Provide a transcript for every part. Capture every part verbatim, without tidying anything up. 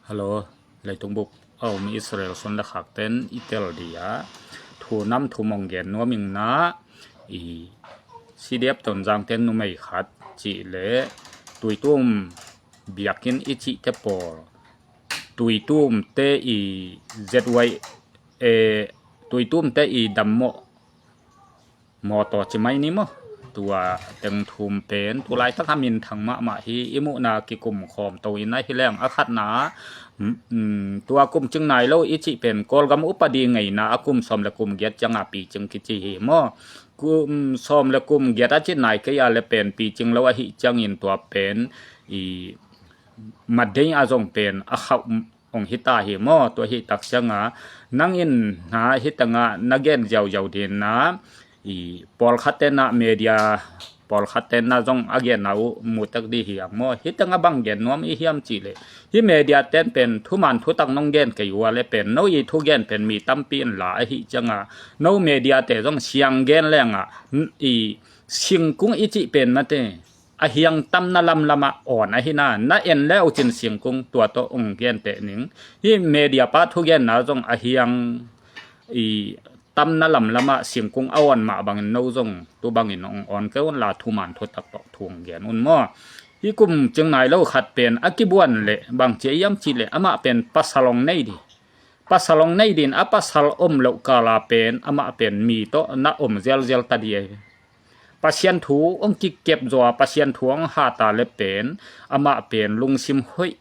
Hello, leitung bup a om Israel suan le khakten i tel dih a, thu nam thu mong gen nuam ing na, i CDF Tonzang ten numei khat cih le Tuitum biakinn i cihte pawl, Tuitum te i Z Y A, Tuitum te i dammawh mawtaw ci mai ni maw? Tua teng thum pen tu laitak a minthang mahmah hi. I muhna kikum khawm to in a hi leng a khatna, mm, mm, tua kum cing nai lo i cih pen Kawlgam upadi ngeina a kum sawm le kum giat cianga picing kici hi maw? Kum sawm le kum giat a cih nai kei a le pen picing lo ahi ciangin tua pen i madei a zong pen a khauh hong hita hi maw? Tua hi tak cianga nang in hna hi tanga na gen ziauziau dinna, i pawlkhat tenna media pawlkhat tenna zong a genna uh mutek dih hi ang maw? Hi tanga bang gen nuam i hiam cih le hi media ten pen thuman thutak nong gen kei uh a le pen no i thu gen pen mi tampi in la ahi cianga no media te zong siang gen lenga i singkung i cih pen mate a hiang tamna lamlamah awn ahi na, na en leu cin singkung tua tawh ong gen teh ning. Hi media pa thugenna zong a hiang i tamna lamlamah singkung a awn mah bangin no zong tu bangin ong awn kei un la thuman thutak tawh thu ong gen un maw? Hi kum cing nai lo khat pen a kibuan le bang cia iam cih le amah pen pasal ong nei di. Pasal ong nei din a pasal om loh kala pen amah pen mi tawh na om zialzial ta di ei. Pasian thu ong kikep zaw a Pasian thu ong hata le pen amah pen lungsim hoih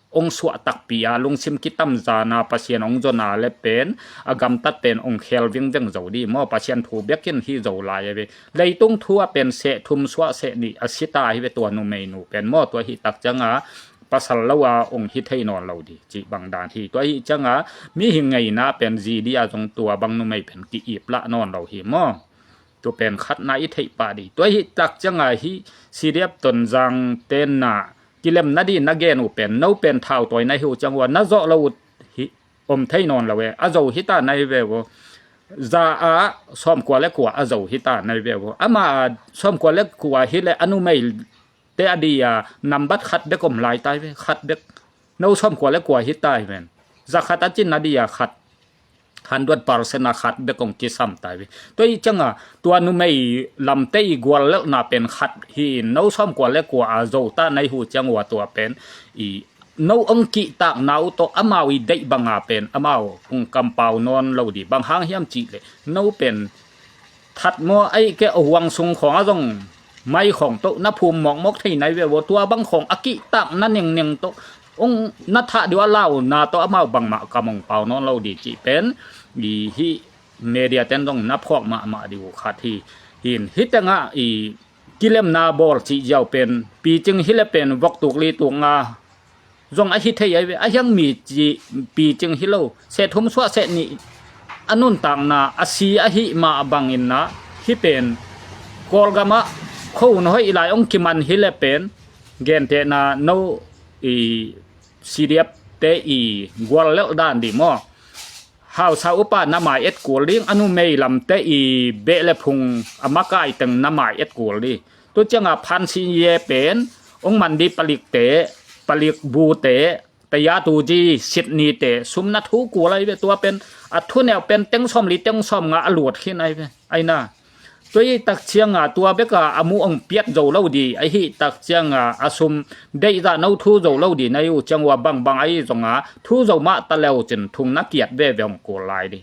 ong suah takpi a lungsim kitamzana Pasian ong zona le pen a gamtat pen ong khel vingveng zo di maw? Pasian thu bekin hi zo lai a ve. Leitung thu a pen seh thum suah seh nih a sita hi ve tua numeinu pen maw? Tua hi tak cianga pasal lo a ong hi thei nawn lo di cih bang dan hi. Tua hi cianga mi hi ngeina pen zi di a zong tua bang numei pen ki-ip lah nawn lo hi maw? Tu pen khatna i theih pah di. Tua hi tak cianga hi CDF Tonzang tenna kilemna di na gen uh pen no pen thau tawi na hi uh ciang ua na zawh lo uh hi om thei nawn lo e. A zo hita na hi ve uh. Za a sawmkua le kua a zo hita na hi ve uh. Ama a sawmkua le kua hi le a numei te a di a nambat khat bek om lai tai ve. Khat bek no sawmkua le kua hita hi ven. Za khat a cin na di a khat hundred percent a khat bek ong kisam tai ve. Tua i cianga tua numei lamte i gual lelhna pen khat hi in no sawmkua le kua a zo ta na hi uh ciang ua tua pen i no ong kihtakna uh tawh amau i deih banga pen amau ong kampau nawn lo di. Bang hang hiam cih le no pen that maw ahi kei a huang sung khawng a zong mai khawng tawh na phum mawkmawk thei nai ve ua tua bang khawng a kihtakna nengning tawh ong na thah di uh a launa tawh amau bangmah kam ong pau nawn lo di cih pen i hi media ten zong na phawk mahmah di uh khat hi. Hin hi tengah i kilemna bawl cih ziau pen picing hi le pen vok tuk li tuk nga zong a hi thei ai ve. A hiang mi ci picing hi lo. Seh thum suah seh nih a nuntakna a si a hih mah bangin na hi pen Kawlgamah kho hun hoih lai ong kiman hi le pen gentehna no i CDF te i gual lelh dan di maw? Hausa upa na mai et kul ding a numei lamte i beh le phung a makai teng na mai et kul di. Tu cianga phansi ye pen ong man di palikte, palik bute, taya tuji sitnite sum na thu kul ai ve tua pen a thuneu pen teng sawm li teng sawm nga a luat khin ai ve. Aina tua i tak cianga tua beka a mu ong piat zo lo di a hi tak cianga a sum deihzah no thu zo lo di na i uh ciang ua bangbang a i zonga thu zo mah ta leu cin thung na kiat veve ong kul lai di.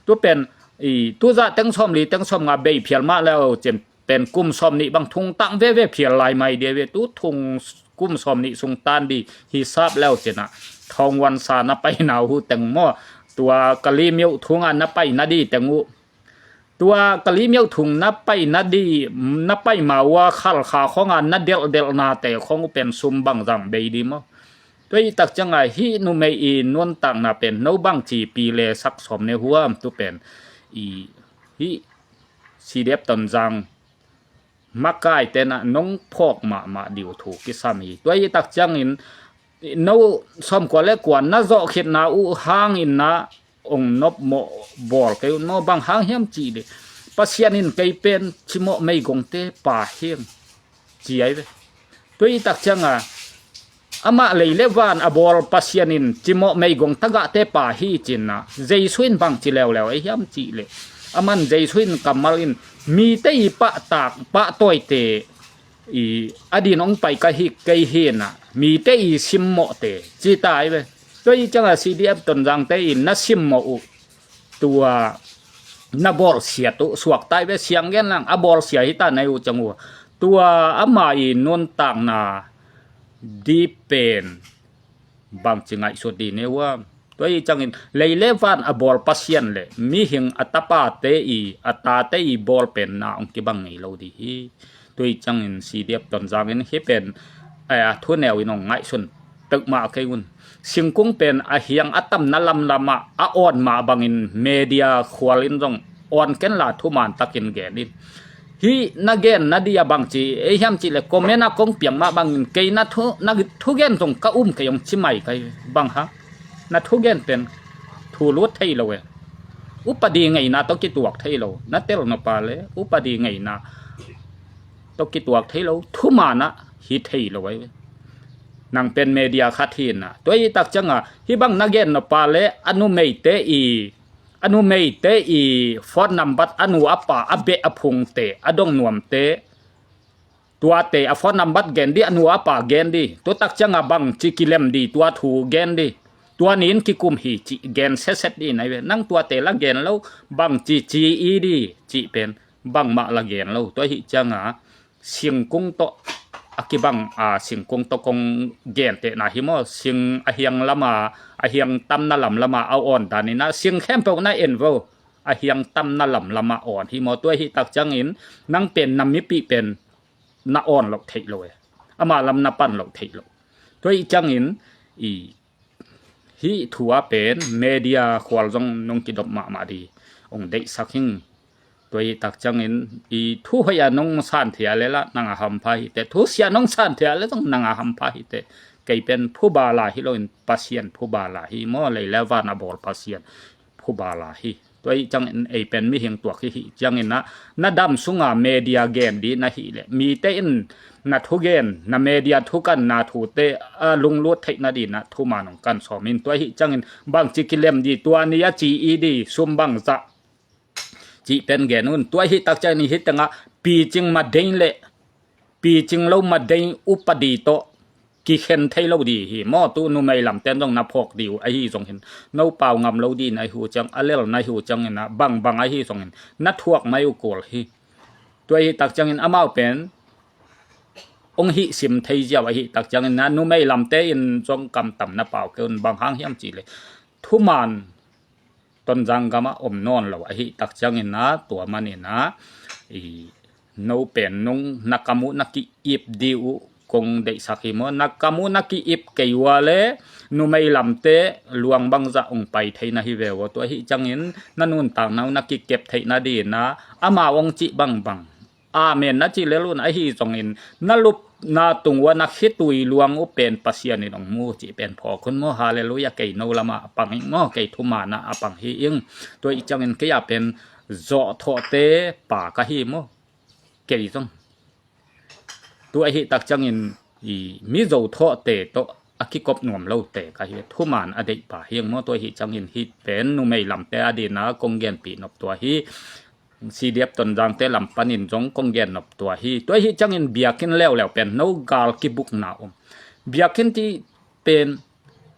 Tu pen i tuzah teng sawm li teng sawm nga bei phial mah leu cin pen kum sawm nih bang thung tang veve phial lai mai di ve. Tu thung kum sawm nih sung tan di hi sap leu cinah thawng wan sa na paina uh teng maw? Tua kali miuh thunga na paina di teng uh tua kali miuh thung na paina di na pai ma ua khalkha khawnga na delhdelhna te khawng uh pen sum bangzang bei di maw? Tua i tak cianga hi numei i nuantakna pen no bang ci pi le sak sawm ne huam tu pen i hi CDF Tonzang makai tenah nong phawk mahmah diu thu kisam hi. Tua i tak ciangin no sawmkua le kua na zawh khitna uh hangin na ong nopmawh bawl kei un maw? Bang hang hiam cih le Pasian in kei pen cimawh meigongte pa hiang ci ai ve. Tua i tak cianga amah lei le van a bawl Pasian in cimawh meigong tagahte pa hi cinah Jesu in bang ci leuleu ei hiam cihleh, aman Jesu in kammal in mite i pahtak pahtawite i a din hong pai ka hi kei hinah mite i simmawhte ci tai ve. Tua i ciangah C D F Tonzangte in na simmawh uh tua na bawlsiat uh suak tai ve, siang gen lang a bawlsia hi ta nai uh ciang uh tua ama i nuntakna di pen bangci ngaihsut di ne uh a. Tua i ciangin lei le van a bawl Pasian le mihing a tapate i a tate i bawl pen na hong kibang ngei lo di hi. Tua i ciangin C D F Tonzangin hi pen a thuneu in hong ngaihsun peuhmah kei un. Singkung pen a hiang a tamna lamlamah a awn mah bangin media khual in zong awn kenla thuman takin gen in. Hih na gen na di a bangci ei hiam cihleh comment ah kong piang mah bangin kei na thu na thugen zong ka um kei hong ci mai kai bang hang. Na thugen pen thu lut thei lo e. Upadi ngeina tawh kituak thei lo. Na tel nop a le upadi ngeina tawh kituak thei lo. Thuman ah hi thei lo e. Nang pen media khat hinah tua i tak ciangah hih bang na gen nop a le a numeite i a numeite i phone nambat a nu a pa a beh a phungte a dong nuamte tuate a phone nambat gen di, a nu a pa gen di. Tutak ciangah bangci kilem di tua thu gen di. Tua ni in kikum hi cih gen setset di nai ve. Nang tuate la gen lo bangci ci i di cih pen bangmah la gen lo. Tua hih ciangah singkung tawh a kibang a singkung tawh kong gentehna hi maw, sing a hiang lama a hiang tamna lamlama a awn daninah sing khempeuh na en vo a hiang tamna lamlama awn hi maw. Tua hih tak ciangin nang pen na mipi pen na awn loh theih lo e. Ama lam na pan loh theih lo. Tua hih ciangin i hih thu a pen media khual zong nong kidop mahmah di hong deihsak hing. Tua hih tak ciangin i thu hoih a nong santhia le lah nang a hampha hi te, thu sia nong santhia le zong nang a hampha hi te. Kei pen phuba la hi loin Pasian phuba la hi maw, lei le van a bawl Pasian phuba la hi. Tua hih ciangin ei pen mihing tuak hi hih ciangin ah na dam sunga media gen di na hih leh mite in na thugen na media thukanna thute a lunglut theih nadinah thuman hong kan sawm in. Tua hih ciangin bangci kilem di, tua ni a ci i di, sum bangzah cih pen gen un. Tua hih tak ciangin hih tengah picing madei le picing lo madei upadi tawh kikhen thei lo di hi maw. Tu numei lamten zong na phawk di uh ahi zongin no pau ngam lo di na hi uh ciang a lel na hi uh ciangin ah bangbang ahi zongin na thuak mai uh kul hi. Tua hih tak ciangin amau pen hong hih sim thei ziau ahi tak ciangin ah numei lamte in zong kamtam na pau kei un. Bang hang hiam cihleh thuman Tonzang gamah om nawn lo ahi tak ciangin ah tua manin ah i no pen nung na kam uh na ki-ip di uh kong deihsak hi maw. Na kam uh na ki-ip kei uh a le numei lamte luang bangzah hong pai thei na hi ve uh a. Tua hih ciangin na nuntakna uh na kikep theih nadinah amau hong cih bangbang amen na cih lel un ahi zongin na lupna tung uh a na khitui luang uh pen Pasian in hong mu cih pen phawk hun maw. Halleluiah. Kei no lamah a pang ing maw, kei thumanah a pang hi ing. Tua hih ciangin kei a pen zawhthawhte pa ka hi maw, kei zong. Tua hih tak ciangin i mi zawhthawhte tawh a kikop nuam lote ka hi, thuman a deih pa hi ing maw. Tua hih ciangin hih pen numei lamte adinah kong genpih nop tua hi. C D F Tonzangte lam panin zong kong gen nop tua hi. Tua hih ciangin biakinn leuleu pen no gal kibukna om. Biakinn cih pen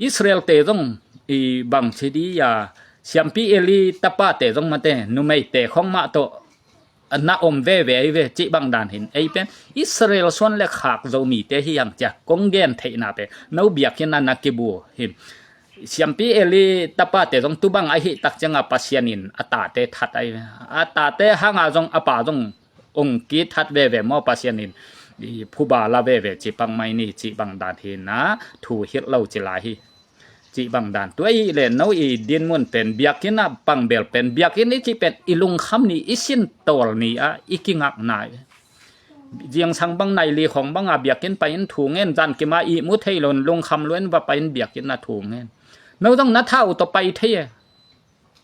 Israelte zong i bangci di a, siampi Eli tapate zong mate numeite khong mah tawh na om veve ahi ve cih bang dan hin. Ei pen Israel suan le khak Zomite hi hang cia kong gen theihna pen no biakinn a na kibu hi. Siampi Eli tapate zong tubang ahi tak cianga Pasian in a tate that ahi ve. A tate hanga zong a pa zong ong kithat veve maw, Pasian in i phuba la veve cih pang mai ni cih bang dan hina thu hilh lo ci lai hi. Cih bang dan tua i le no i dinmun pen biakinn a pang bel pen biakinn i cih pen i lungkham ni, i sintawl ni a i kingakna i ziangsang bang nai li khong banga biakinn pai in thu ngen, zan kima i mu thei lo in lungkham lo in va pai in biakinn a thu ngen. No zong na tha uh tawh pai thei e.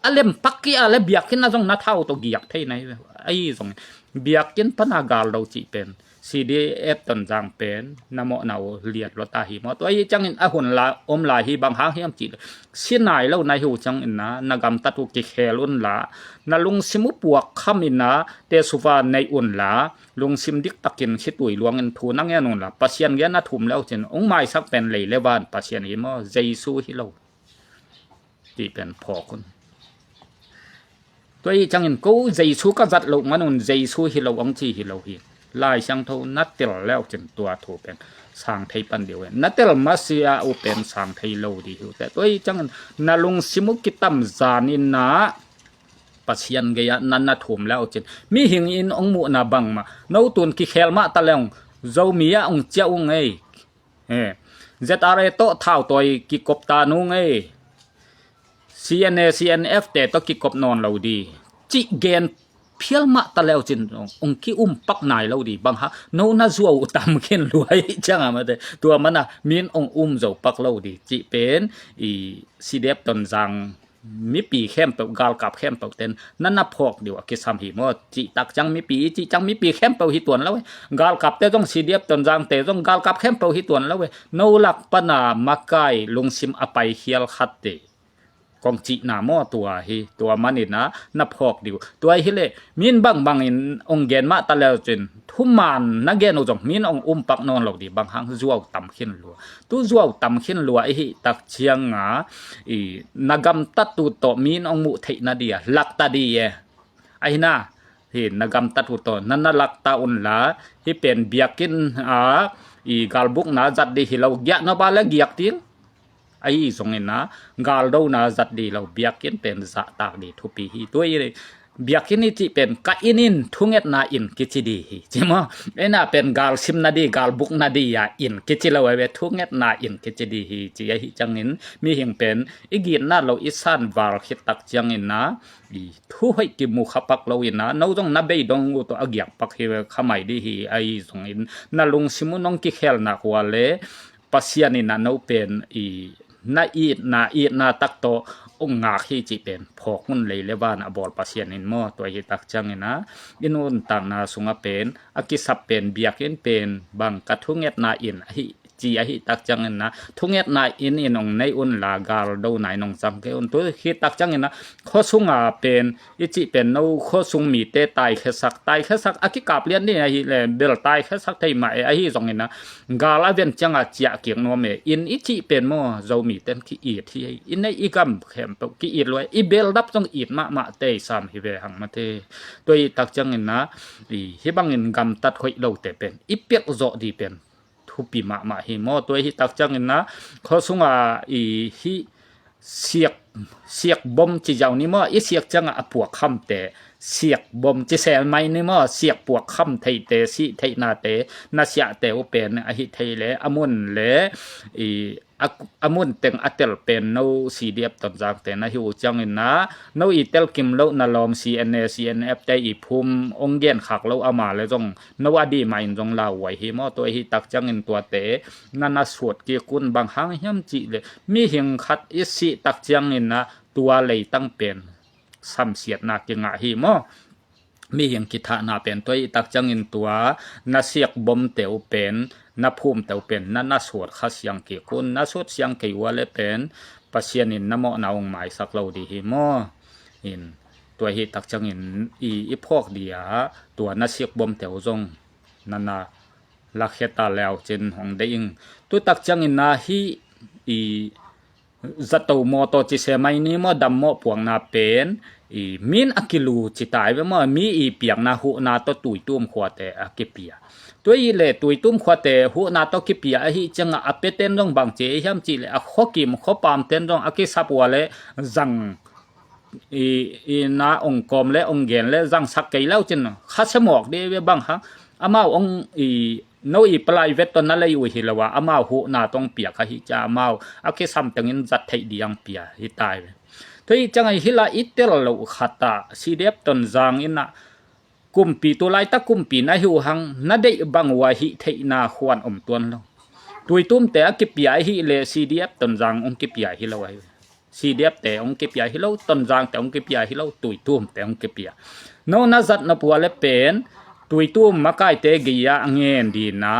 A lem pak kei a le biakinn a zong na tha uh tawh giak thei na hi ve. Ahi zong biakinn pana gal lo cih pen C D F Tonzang pen na mawhna uh liat lua ta hi maw. Tua hi ciangin a hun la om lai hi, bang hang hiam cih leh si nai lo na hi uh ciangin na, na gamtat uh kikhel unla, na lungsim uh puak kham in na, tesuva nei unla, lungsim diktakin khitui luangin thu na ngen unla, Pasian gen na thum le uh cin ong maisak pen lei le van Pasian hi maw, Jesu hi lo. Ti pen phawk un. Tua hi ciangin ko Jesu ka zat loh man un Jesu hi lo ong ci hi lo hi. Lai Siangtho na tel le uh cin tua thu pen sang thei pan dih uh hi. Na tel masia uh pen sang thei lo dih hi uh teh. Tua hi ciangin na lungsim uh kitam zan in na, Pasian gei ah na na thum le uh cin, mihing in ong muhna bangmah, no tun kikhel mah ta le ung, Zomi ah ong ciah ung ei. Eh, Z R A tawh thautawi kikop ta nung ei. C N A, C N F te tawh kikop nawn lo di. Cih gen phial mah ta le uh cin ong ki um pak nai lo di. Bang hang, no na zuau uh tam khin lua hi ciang a mate. Tua man a min ong um zo pak lo di. Cih pen i C D F Tonzang mipi khempeuh, galkap khempeuh ten na na phawk dih uh a kisam hi maw. Cih tak ciang mipi, i cih ciang mipi khempeuh hi tuan lo e. Galkap te zong, C D F Tonzang te zong, galkap khempeuh hi tuan lo e. No lak pan a makai lungsim a pai khial khat te kong cihna maw, tua hi. Tua man in na na phawk dih uh. Tua hi leh min bangbang in ong gen mah ta le uh cin, thuman na gen uh zong min ong um pak nawn lo di, bang hang zuau tam khin lua. Tu zuau tam khin lua i hih tak ciang a, i, na gamtat uh tawh min ong muh theih na di a lak ta di e. Ahi na, hi na gamtat uh tawh na na lak ta unla, hih pen biakinn a, i, galbukna zat di hi lo, giah na ba le giak ding. Ahi zongin na, galdona zat di lo, biakinn pen zahtak di thupi hi. Tua i biakinn i cih pen ka inn in thungetna inn kici di hi, ci maw. Ena pen galsimna di, galbukna di a inn kici lo a ve, thungetna inn kici di hi, ci ahi ciangin mihing pen i gitna lo i sanval khit tak ciangin na, i thu hoih kimu kha pak lo in na, no zong na bei dong uh tawh a giak pak hi ve, kha mai di hi. Ahi zongin na lungsim uh nong kikhel nak uh a le Pasian in na no pen i na itna, itna tak tawh ong ngak hi cih pen phawk un, lei le van a bawl Pasian in maw. Tua hi tak ciangin na i nuntakna sungah pen a kisap pen biakinn pen bang ka thungetna inn ahi ci ahi tak ciangin na thungetna inn in ong nei unla, galdona in ong zang kei un. Tu hi tak ciangin na khuasunga pen i cih pen no khuasung mite taikhiasak, taikhiasak a kikap lian ding ahi le bel taikhiasak thei mah e. Ahi zongin na gal a ven cianga ciah kik nuam e. Inn i cih pen maw, Zomi ten ki-it hi. I nei i gam khempeuh ki-it lua e. I beldap zong it mahmah te i sam hi ve hang mate. Tua hi tak ciangin na i hih bangin gamtat hoih lote pen i piak zawh di pen thupi mahmah hi maw. Tua hi tak ciangin na khuasunga i hih siak, siak bom ci ziau ni maw, i siak cianga a puak khamte, siak bom ci sel mai ni maw, siak puak kham theite, sih theihnate, na siahte uh pen ahi thei le a mun le i a, a mun teng a tel pen no C D F Tonzang te na hi uh ciangin na, no i telkim loh na lawm C N A, C N F te i phum ong genkhak lo ama le zong no a dih mah in zong lauhuai hi maw. Tua hi tak ciangin tuate na na suat kik un. Bang hang hiam cih le mihing khat i sih tak ciangin na tua leitang pen samsiatna kingah hi maw. Mihing kithahna pen tua i tak ciangin tua na siak bomte uh pen, na phumte uh pen na na suat kha siang kik un. Na suat siang kei uh a le pen Pasian in na mawhna ong maisak lo di hi maw. In tua hi tak ciangin i, i phawk di a, tua na siak bomte uh zong na na lakhia ta le uh cin hong deih ing. Tu tak ciangin na hih i zato mawtaw ci se mai ni maw, dam mawh puakna pen i min a kilu ci tai ve maw. Mi i piakna huhna tawh Tuitum khuate a kipia. Tua i le Tuitum khuate huhna tawh kipia ahi cianga a peten zong bang ci hiam cih le a khuakim khuapam ten zong a kisap uh a le zang i, i na ong kawm le ong gen le zangsak kei le uh cin khasia mawk di ve. Bang hang amau ong i, no i private tawh na lei uh hi lo a, amau huhna tawh ong piak ahi cia amau a kisam tengin zat theih di ang pia hi tai ve. Tua hi cianga hi la i tel loh khat ah C D F Tonzang in a kumpi, tu laitak kumpi na hi uh hang na deih bang uh a hih theihna khuan om tuan lo. Tuitumte a kipia ahi le C D F Tonzang ong kipia hi lo ahi. C D F te ong kipia hi lo, Tonzang te ong kipia hi lo, Tuitum te ong kipia. No na zat nop uh a le pen tuitum makaite gei-ah a ngen dina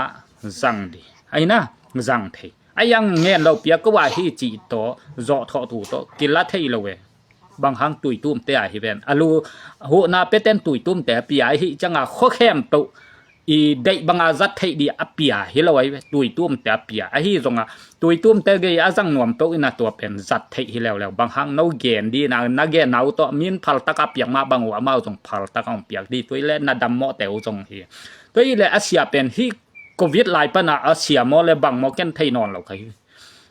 zang di. Aina zang thei. A yang ngen lo pia ko a hi cih tawh zawh thawh tu tawh kila thei lo e. Bang hang tuitumte a hi ven. A lu huhna peten tuitumte a pia ahi cianga khuakhem toh i deih banga zat theih di a pia hi lo ahi ve. Tuitumte a pia ahi zonga tuitumte gei a zang nuam peuh ina tua pen zat theih hi leuleu. Bang hang no gen dina na gen nau tawh min phaltaka piak mah bang uh amau zong phaltaka hong piak di tui le na dammawhte uh zong hi. Tua hi le a sia pen hi covid lai pana a sia maw le bang maw ken thei nawn lo ka hi.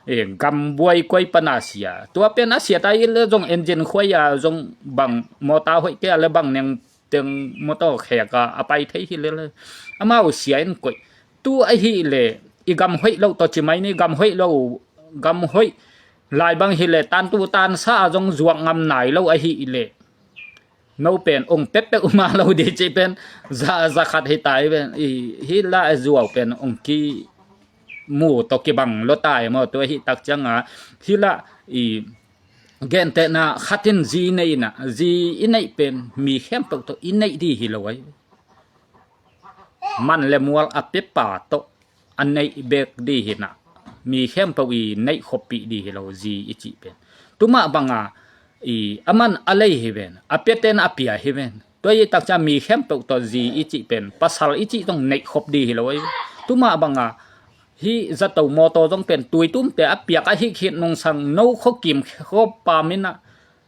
E, gambuai kuai pana sia tua pen a sia ta i le zong engine khuai a zong bang mawta hoih kei a le bang neng teng motor khek a a pai thei hi le le amau sia in koih. Tu ahi le i gam hoih lo tawh ci mai ni gam hoih lo gam hoih lai bang hi le tan tu tan sa a zong zuak ngam nai lo ahi le no pen ong pepeh uma lo di ci pen za za khat hi tai pen i hi la a zuau pen ong ki mu tawh kibang lo tai maw tu ahi tak cianga hi la i gentehna khatin zi neihna zi i neih pen mi khempeuh tawh i neih di hi lo ai. Man le mual a pepa tawh a neih bek di hina mi khempeuh i neih khoppih di hi lo zi i cih pen. Tumah banga i a man a lei hi ven a pete'n a pia hi ven. Tua i takcia mi khempeuh tawh zi i cih pen pasal i cih tawng neih khop di hi lo ai. Tumah banga hi zato mawtaw zong pen tuitumte a piak a hih khit nungsang no khuakim khuapam ina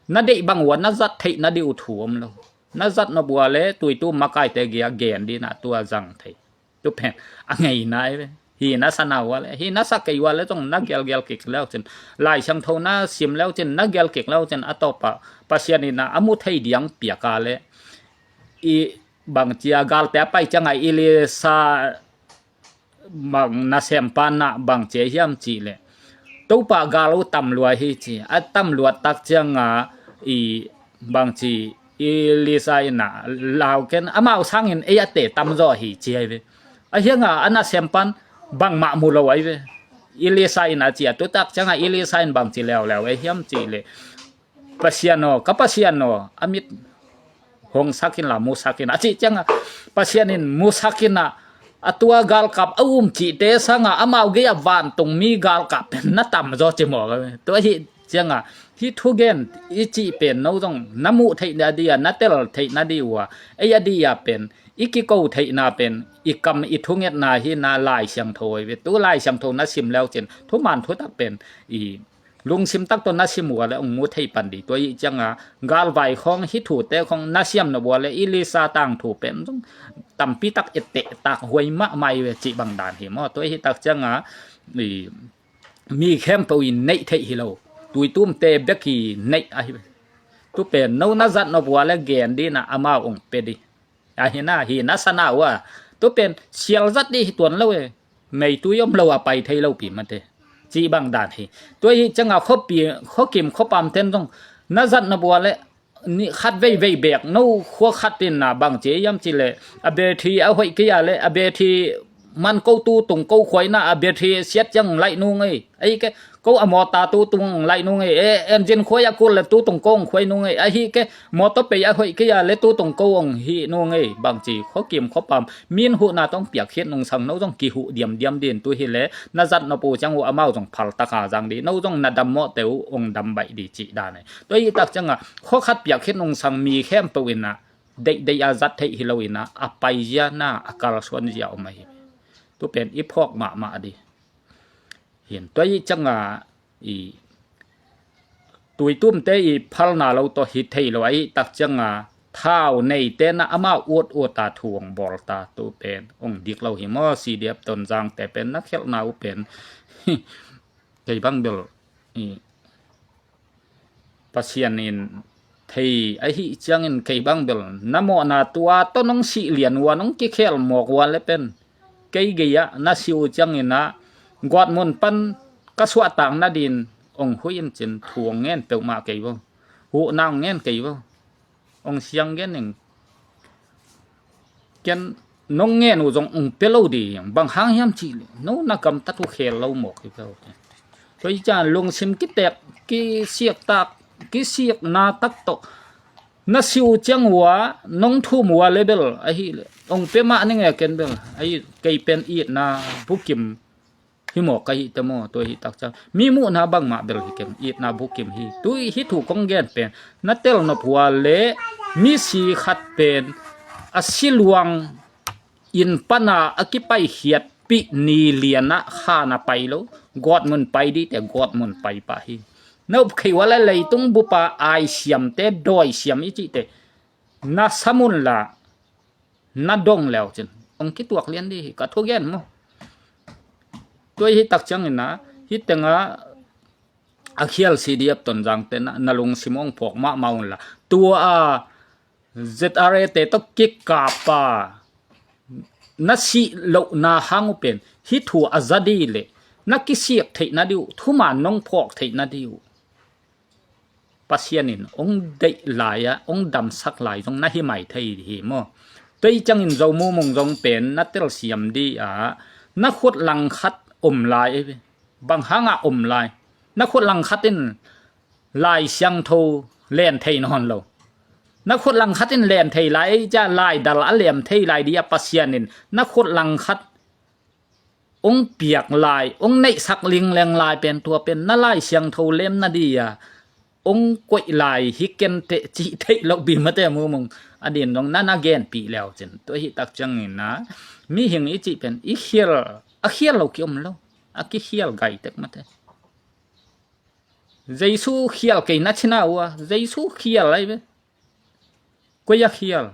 na deih bang ua na zat theih na dih uh thu om lo. Na zat nop ua le tuitum makaite gia gen dina tua zang thei. Tu pen a ngeina hi ve. Hi na sa na ua le hi na sa kei ua le zong na gelgel kik leu cin Lai Siangtho na sim leu cin na gel kik leu cin a tawpa Pasian ina a mu thei diang piaka le i bangcia galte a pai cianga i le sa bang nasem pana bang cia hiam cih le Topa gal uh tamlua hi ci a tamluat tak cianga i bang ci i lisa ina lau ken amau sangin ei a te tamzaw hi ci ai ve. A hianga a nasem pan bangmah mu lo ai ve. I lisa ina ci a tu tak cianga i lisa in bang ci leuleu ei hiam cih le Pasian aw ka Pasian aw a mit hong sakin la mu sakin a cih cianga Pasian in mu sakin a a tua galkap a um cihte sanga amau gei a vantung mi galkap pen na tamzaw ci maw ka tua hi cianga hi thugen i cih pen no zong na muh theih na dia na tel theih na di ua ei a dia pen i kiko theihna pen i kam i thungetna hi na Lai Siangtho oi ve tu Lai Siangtho na sim leu cin thuman thutak pen i lungsim tak tawh na sim ua le ong mu thei pan di tua i cianga galvai khawng hi thute khawng na siam na ua le i lisa tang thu pen zong tampi tak etteh tak huai mahmah i ve cih bang dan hi maw tua hi tak cianga i mi khempeuh i neih theih hi lo tuitumte bek i neih ahi ve. Tu pen no na zat nop ua le gen dina amau ong pe di. A hina hi na sa na ua tu pen sial zat di hi tuan lo e. Meitui om lo a pai thei lo pi mate cih bang dan hi. Tua hi cianga khuapi khuakim khuapam ten zong na zat nop ua le ni khat veivei bek no khua khat in na bang ci hiam ci le a bethi a hoih kei a le a bethi man ko tu tung ko khuaina a bethi siat ciang laih nung ei. Ei ke ko a mawta tu tung laih nung ei e engine khuai a kul le tu tung ko ong khuai nung ei ahi ke mawtaw pei a hoih kei a le tu tung ko ong hi nung ei bang ci khuakim khuapam min huhna tawng piak khit nungsang no zong kihuh diamdiam din tu hi le na zat nop uh ciang uh amau zong phaltaka zang di no zong na dammawhte uh ong dam baih di cih dan ei. Tua hi tak cianga khua khat piak khit nungsang mi khempeuh ina deihdeih a zat theih hi lo ina a paizia na a kalsuanzia om ahi. Tu pen i phawk mahmah di hin tua hi cianga i tuitumte i phalna lo tawh hi thei lo ahi tak cianga thau neite na amau ut uta thu ong bawlta tu pen ong dik lo hi maw C D F Tonzangte pen na khelhna uh pen kei bang bel i Pasian in thei ahi ciangin kei bang bel na mawhna tua tawh nong sih lian ua nong kikhel mawk ua le pen kei gei-ah na si uh ciangin ah guatmun pan ka suahtak nadin ong huih in cin thu ong ngen peuhmah kei vo. Huhna ong ngen kei vo. Ong siang gen ing ken nong ngen uh zong ong pia lo ding bang hang hiam cih leh no na gamtat uh khel lo mawk hi peuh. Tua hi ciang lungsim kitek kisiaktak kisiakna tak tawh Na si uh ciang uh a nong thum uh a le bel ahi le ong pe mah ning e ken bel ahi kei pen itna bukim hi maw ka hih te maw tua hih tak ciang mi muhna bangmah bel hi ken itna bukim hi. Tu hih thu kong gen pen na tel nop uh a le misi khat pen a si luang in pana a kipaikhiatpih ni lianah khan a pai lo. Gawtmun pai dite gawtmun pai pah hi. Na up khei uh a le leitung bupa aisiamte dawisiam i cihte na samun la na dong leu cin ong kituak lian di hi ka thugen maw? Tua hih tak ciangin a hih tenga a khial C D F Tonzang te na lungsim ong phawk mahmah un la tua a Z R A te tawh kikapa na sih lohna hang uh pen hih thu a za di le na kisiak theihna di uh thuman nong phawk theihna di uh Pasian in ong deih lai a ong damsak lai zong na hi mai thei hi maw? Tua hi ciangin Zo Mu Mung zong pen na telsiam di a na khut langkhat om lai bang hangah om lai na khut langkhat in Lai Siangtho len thei nawn lo. Na khut langkhat in len thei lai ei cia laidal a lem thei lai di a Pasian in na khut langkhat ong piak lai ong neihsak lingleng lai pen tua pen na Lai Siangtho lemna di a ong koih lai hi kenteh cih theih loh bi mate Mu Mung a din dong na na genpih leu cin tua hih tak ciangin a mihing i cih pen i khial a khial lo ki om lo a kikhial gaitek mate. Jesu khial kei na cina uh a Jesu khial ai ve. Koi a khial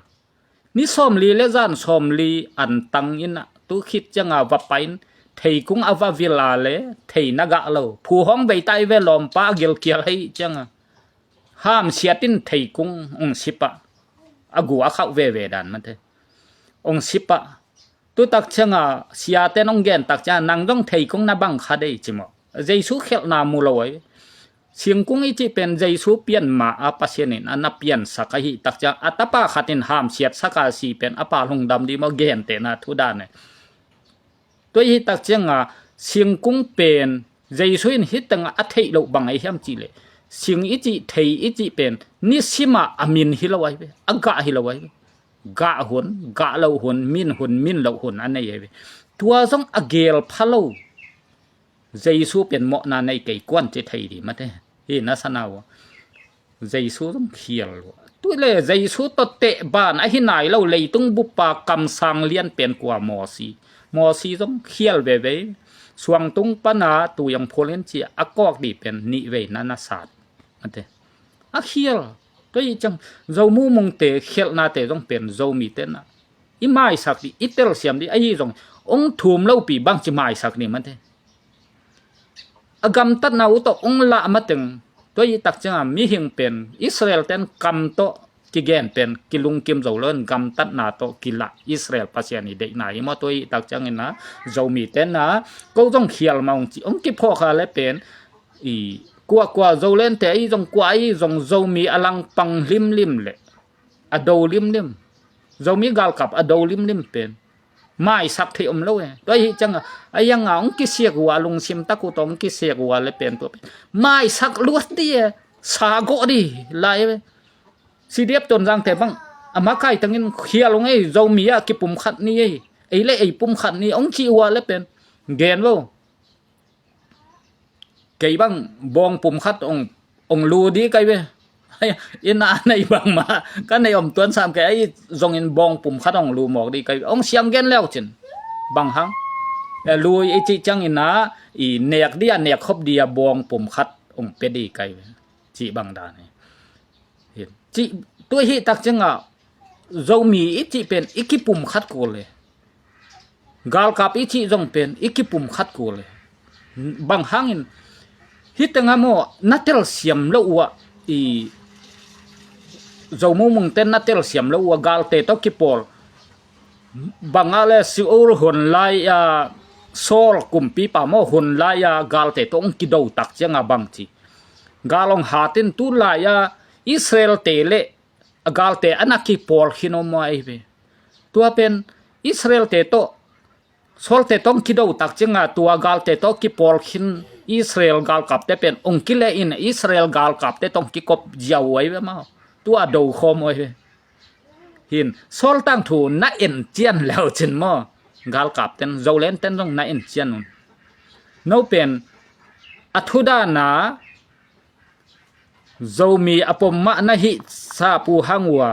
ni sawmli le zan sawmli antang in a tu khit cianga va pain theikung a va vil a le thei na gah lo phu hong bei tai ve lawmpa a gilkial hei cianga hamsiat in theikung ong sipah a gu a khauh veve dan mate ong sipah. Tutak cianga siate nong gen tak cianga nang zong theikung na bang kha dei ci maw? Jesu khelhna mu lo ai. Singkung i cih pen Jesu pian ma a Pasian in a na piansak ahi tak ciang a tapa khat in hamsiat saka si pen a pa lungdam di maw gentehna thudan e. Tua i hi tak cianga singkung pen Jesu in hih tengah a theih loh bang ahi hiam cihleh sing i cih thei i cih pen nisimah a min hi lo ahi ve a gah hi lo ahi ve. Gah hun gah loh hun min hun min loh hun a nei ahi ve. Tua zong a gel pha lo. Jesu pen mawhna nei kei kuan ci thei di mate. Hi na sana uh Jesu zong khial lua. Tui le Jesu tawh teh ban ahi nai lo leitung bupa kamsang lian pen kua Mawsi. Mawsi zong khial veve. Suangtung pana tu yang phulin ci a kawk di pen nih vei na na sat. Mate. A khial. Tua i cang Zo Mu Mung te khialhnate zong pen Zomi te na i maisak di i telsiam di ahi zong ong thum lopi bang ci maisak di mate. A gamtatna uh tawh ong lah mateng tua i tak cianga mihing pen Israel ten kam tawh kigen pen kilungkim zo lo in gamtatna tawh kilah Israel Pasian i deihna hi maw? Tua i tak ciangin a Zomi ten a ko zong khial ma ong ci ong kiphawk a le pen i kuakua Zolente ahi zong kua ahi zong Zomi a langpang hlimlim le a do limlim Zomi galkap a do limlim pen maisak theih om lo e. Tua hi cianga a ianga ong kisiak uh a lungsim tak uh tawh ong kisiak uh a le pen tua pen maisak luat di e. Sa gawh di lai e. C D F Tonzangte bang a makai tangin khial ong ei Zomi a kipum khat ni ei. Ei le ei pum khat ni ong ci uh a le pen gen lo. Kei bang bawng pum khat ong ong lu di kai ve. Ina nei bang ma ka nei om tuan sam kei ai zongin bawng pum khat ong lu mawk di kai ve ong siam gen leu cin. Bang hang e lu i ci ciang ina i nek di a nek khop di a bawng pum khat ong pe di kai ve. Ci bang dan hi. Cih tua hih tak cianga Zomi i cih pen i kipum khat kul e. Galkap i cih zong pen i kipum khat kul e. Bang hangin hih tenga maw na telsiam lo uh a i Zo Mu Mung ten na telsiam lo uh a galte tawh kipawl banga le Siur hun lai a Saul kumpipa maw hun lai a galte tawh ong kido tak cianga bang ci. Gal ong hatin tu lai a Israel te le a galte a na kipawl khin om ahi ve. Tua pen Israel te tawh Saul te tawh kido tak cianga tua galte tawh kipawl khin Israel galkapte pen ong kile in Israel galkapte tawh kikop ziau ahi ve maw? tua do khawm aw hi. Hin sawltang thu na en cian leu cin maw? Galkap ten, Zoland ten zong na en cian un. No pen a thudana Zomi a pom mah na hih sap uh hang uh a,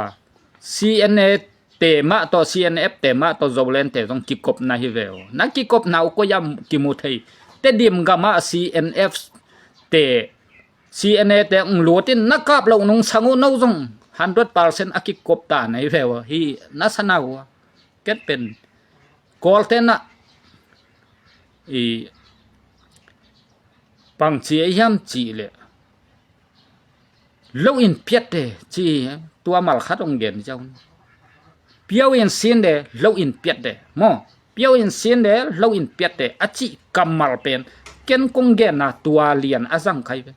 C N A te mah tawh, C N F te mah tawh Zoland te zong kikopna hi ve uh. Na kikopna uh koi a kimu thei? Tedim gamah C N F te, C N A te ong lut in na kap loh nungsang uh no zong hundred percent a kikop ta na hi ve uh. Hi na sana uh a, ken pen Kawlte na i pangci a hiam cih leh, lo in piatte ci, tua mal khat ong gen ciau. Piau in sinde, lo in piatte maw? Piau in sinde, lo in piatte a cih kammal pen ken kong genna tua lian a zang kai ve.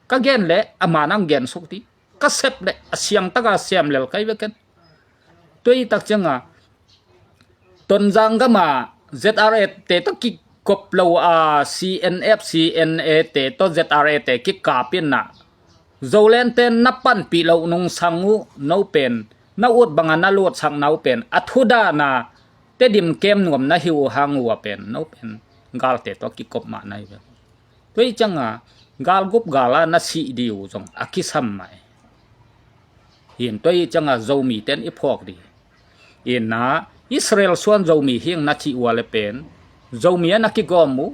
Ka gen leh a manang gen suk ti, ka sep leh a siangtaka siam lel kai ve ken. Tua i tak cianga Tonzang gama Z R A te tawh kikop lo a, C N F, C N A te tawh Z R A te kikap inna, Zoland ten na panpih loh nungsang uh no pen, na ut banga na lutsakna uh pen a thudana Tedim kem nuam na hi uh hang uh a pen no pen galte tawh kikop mah na hi ve. Tua i cianga galgup gala na sih di uh zong a kisam mah e. Hin tua i cianga Zomi ten i phawk di. Inna Israel suan Zomi hing na cih uh a le pen Zomi a na kigawm uh,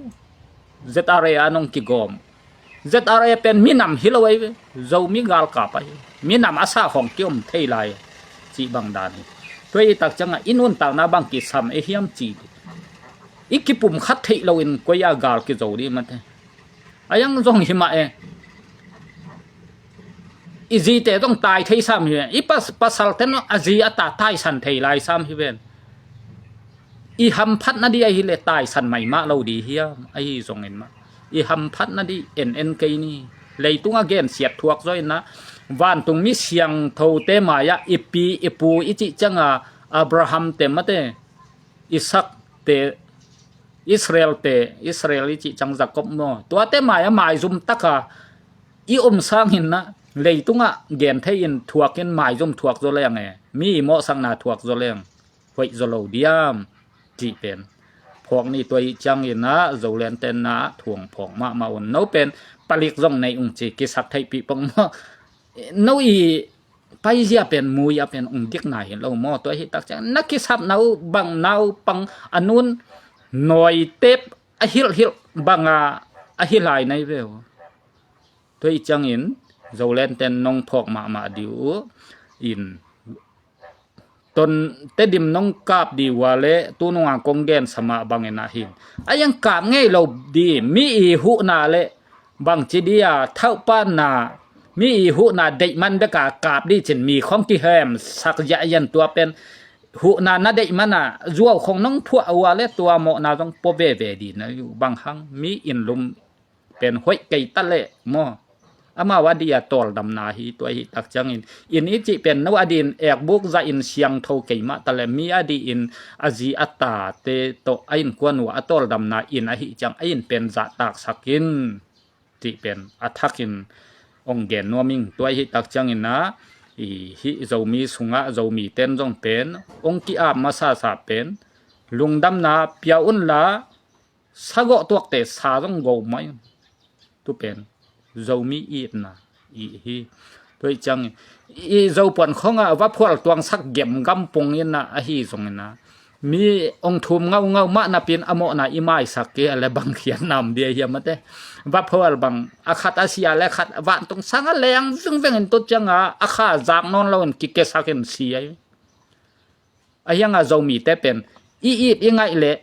Z R A a nong kigawm uh. Z R A pen minam hi lo ahi ve. Zomi galkap ahi. Minam a sa khong kiom thei lai cih bang dan hi. Tua i tak cianga i nuntakna bang kisam e hiam ci di. I kipum khat theih loin koi a gal kizo di mate. A yang zong hi mah e. I zite zong tai thei sam hi ven. I pas, pasal ten a zi a ta taisan thei lai sam hi ven. I hamphatna di ahi le taisan mai mah lo di hiam? Ahi zongin mah i hamphatna di en en kei ni. Leitunga gensiat thuak zaw inna, vantung mi siangthote mai-ah i pi i pu i cih cianga Abraham te mate, Isak te, Israel te, Israel i cih ciang Jakob maw, tuate mai-ah maizum taka i om sanginna, leitungah gen thei in thuakin maizum thuak zaw leng e, mi i mawhsakna thuak zaw leng hoih zaw lo diam? Cih pen phawk ni. Tua i cianginna Zoland tenna thuang phawk mahmah un. No pen palik zong nei ung ci, kisak theihpih pong maw? No i paizia pen muia pen ung dikna hi lo maw? Tua hi tak ciang na kisapna uh bang naupang a nun nawitep a hilhhilh banga a hi lai nai ve uh. Tua i ciangin Zoland ten nong phawk mahmah di uh in, Tonte dim nong kap di ua le tununga kong gensa mah bangin ahin, a iang kap ngei lo di, mi i huhna le bangci di a thauhpanna, mi i huhna deihman beka kap di cin mi khong kihem sak ziah ian tua pen huhna na deihman a zuau khong nong phuah ua le tua mawhna zong pua veve di na uh bang hang mi in lum pen hoih kei ta leh maw? Amau a di a tawldamna hi tua hi tak ciangin in i cih pen no a di in ekbuk zah in siangtho kei mah ta leh mi a di in a zi a tate tawh a innkuan uh a tawldamna in ahi ciang a in pen zahtaksak in cih pen a thakin ong gen nuam ing. Tua hi tak ciangin a i hih Zomi sungah Zomi ten zong pen ong ki-ap masasa pen lungdamna pia unla sagawh tuakte sa zong go mai. Tu pen Zomi itna i hi. Tua i ciang i Zopuan khongah vaphual tuangsak gemgam pung inna ahi zongina mi ong thum ngaungau mah napin a mawhna i maisak kei a le bang khiatna om dia hiam ate. Vaphual bang a khat a sia le khat vantung sanga leng vingveng in tu cianga a kha zak nawn loin kikesak in si ai. A hianga Zomite pen i it i ngaih leh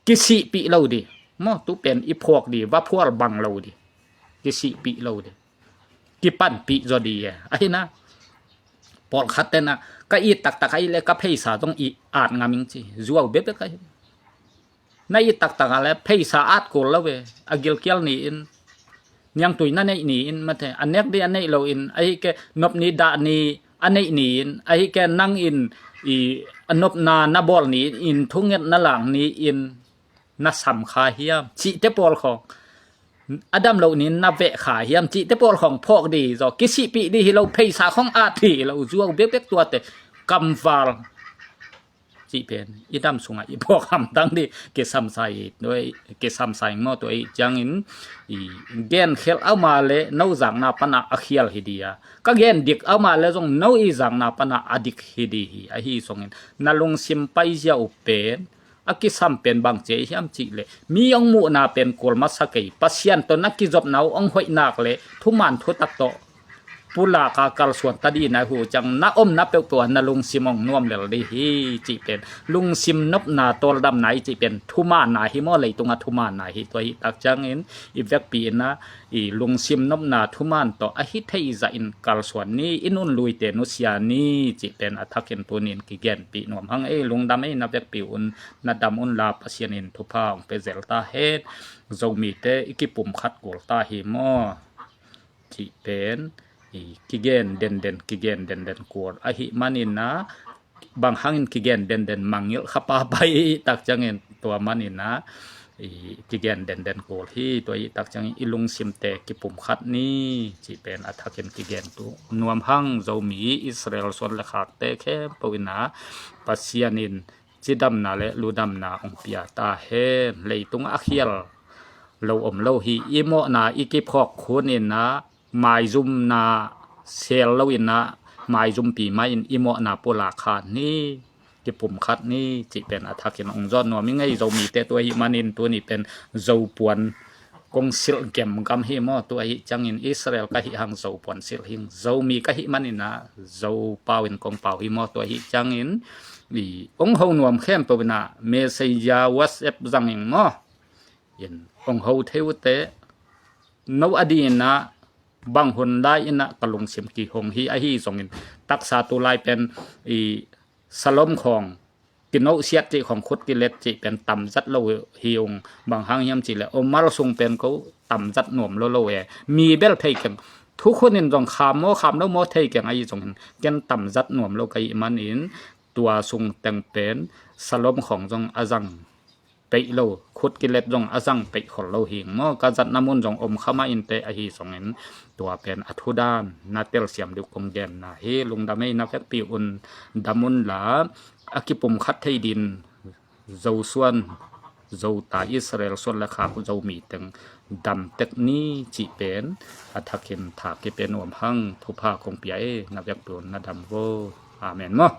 kisihpih lo di. Maw, tu pen i phuak di, vaphual bang lo di. Kisihpih lo di. Kipanpih zaw di e. Ahina pawlkhat tena ka it taktak ahi le ka pheisa zong i at ngam ing ci. Zuau bekbek ahi. Na it taktak a le pheisa at kul lo ve. A gilkial ni-in niangtui na neih ni-in mate a nek di a neih lo in ahi ke nop ni dah ni a neih ni-in ahi ke nang in i a nopna na bawl ni-in in thunget na lang ni-in na sam kha hiam cihte pawl khawng a dam loh ni-in na veh kha hiam cihte pawl khawng phawk dih hi zaw, kisihpih dih hi lo, pheisa khawng at dih hi lo, zuau bekbek tuate kamval cih pen i dam sungah i phawk hamtang dih kisamsa hi, tua hi, kisamsa hi maw. Tua hi ciangin i genkhelh a om a leh no zakna panah a khial hi dih a, ka gen dik a om a leh zong no i zakna panah a dik hi dih hi. Ahi zongin na lungsim paizia uh pen a kisam pen bang ci hiam cih leh mi hong muhna pen kul masa kei, Pasian tawh na kizopna uh hong hoih nak leh thuman thutak tawh pulak a kalsuan ta dih na hi uh ciang na omna peuhpeuh ah na lungsim hong nuam lel dih hi cih pen lungsim nopna tawldamna hi cih pen thumanna hi maw, leitungah thumanna hi. Tua hi tak ciangin i vekpi in ah i lungsim nopna thuman tawh a hi thei zahin kalsuan ni, i nunluite nusia ni cih pen a thakin tuni-in kigenpih nuam hang ei. Lungdam ei, na vekpi un na dam unla Pasian in thupha hong pia zel ta hen. Zomite i kipumkhat kul ta hi maw cih pen i kigen denden, kigen denden kul ahih manin ah bang hangin kigen denden mangngilh kha pahpah i tak ciangin, tua manin ah i kigen denden kul hi. Tua i tak ciangin i lungsimte kipumkhat ni cih pen a thakin kigen tu nuam hang. Zomi Israel suan le khakte khempeuh in ah Pasian in cidamna le ludamna hong pia ta hen. Leitungah a khial lo om lo hi. I mawhna i kiphawk khun in ah maizumna sel lo in ah maizumpi mah in i mawhna pulak kha ni, kipumkhat ni cih pen a thakin hong zawn nuam ing ei. Zomite tua ahih manin tuni pen Zopuan kong silh gemgam hi maw. Tua ahih ciangin Israel ka hih hang Zopuan silh hi ing. Zomi ka hih manin ah Zopau in kong pau hi maw. Tua ahih ciangin i hong ho nuam khempeuh in ah message, WhatsApp zang ing maw. In hong ho thei uh teh, no a ding in ah bang hun lai in ah ka lungsim kihong hi. Ahi zongin taksa tu lai pen i salom khawng, kinosiat cih khawng, khut kilet cih pen tamzat lo hi ung. Bang hang hiam cih leh omal sung pen ko tamzat nuam lo lo e. Mi bel thei keng, thukhun in zong kham maw kham lo maw thei keng. Ahi zongin ken tamzat nuam lo ka hih manin tua sung teng pen salom khawng zong a zang peih lo, khut kilet zong a zang peih khol lo hi ing maw. Ka zatna mun zong om kha mah inteh. Ahi zongin tua pen a thudan na telsiam ding uh kong genna hi. Lungdam ei, na vekpi un dam unla, a kipumkhat thei ding Zosuan, Zota, Israel suan le khak Zomi teng dam tek ni cih pen a thakin tha kipia nuam hang. Thupha kong pia ei, na vekpi un na dam vo. Amen maw.